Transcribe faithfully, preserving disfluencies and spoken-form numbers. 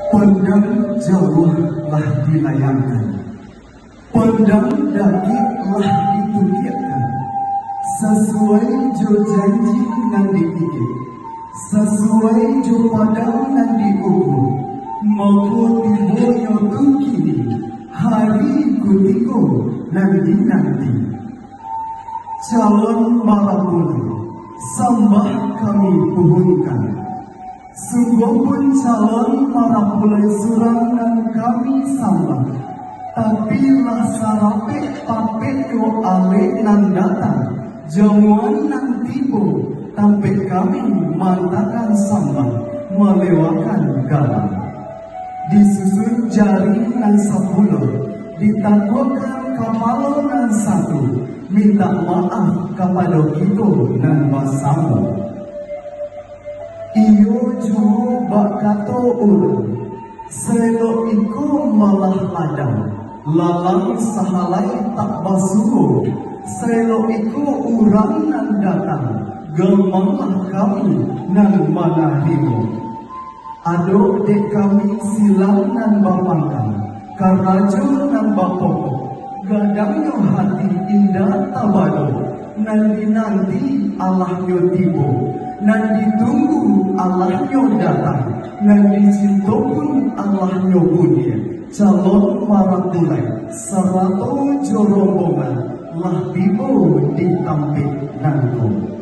Pandang jauah lah dilayangkan, pandang dakek lah ditukiakkan, sasuai jo janji nan diikek, sasuai jo padang nan diukur, mako tibonyo tu kini, hari kutiko nan dinanti. Calon marapulai, sambah kami puhunkan. Sungguahpun calon marapulai surang nan kami sambah, tapi lah sarapek-papeknyo alek nan datang, jamuan nan tibo, tampek kami maantakan sambah, malewakan galang. Disusun jari nan sapuluah, ditakuakkan kapalo nan satu, mintak maaf kapado kito nan basamo. Iyo juo bak kato urang, saelok iko malah ladang, lalang sahalai tak basuo, saelok iko urang nan datang, gamanglah kami nan manarimo. Ado dek kami silang nan bapangka, karajo nan bapokok, gadangnyo hati indak tabado, nan dinanti alahnyo tibo, nan ditunggu alahnyo datang, nan dicinto pun alahnyo buliah, calon marapulai, sarato jo rombongan, lah tibo di tampek nangko.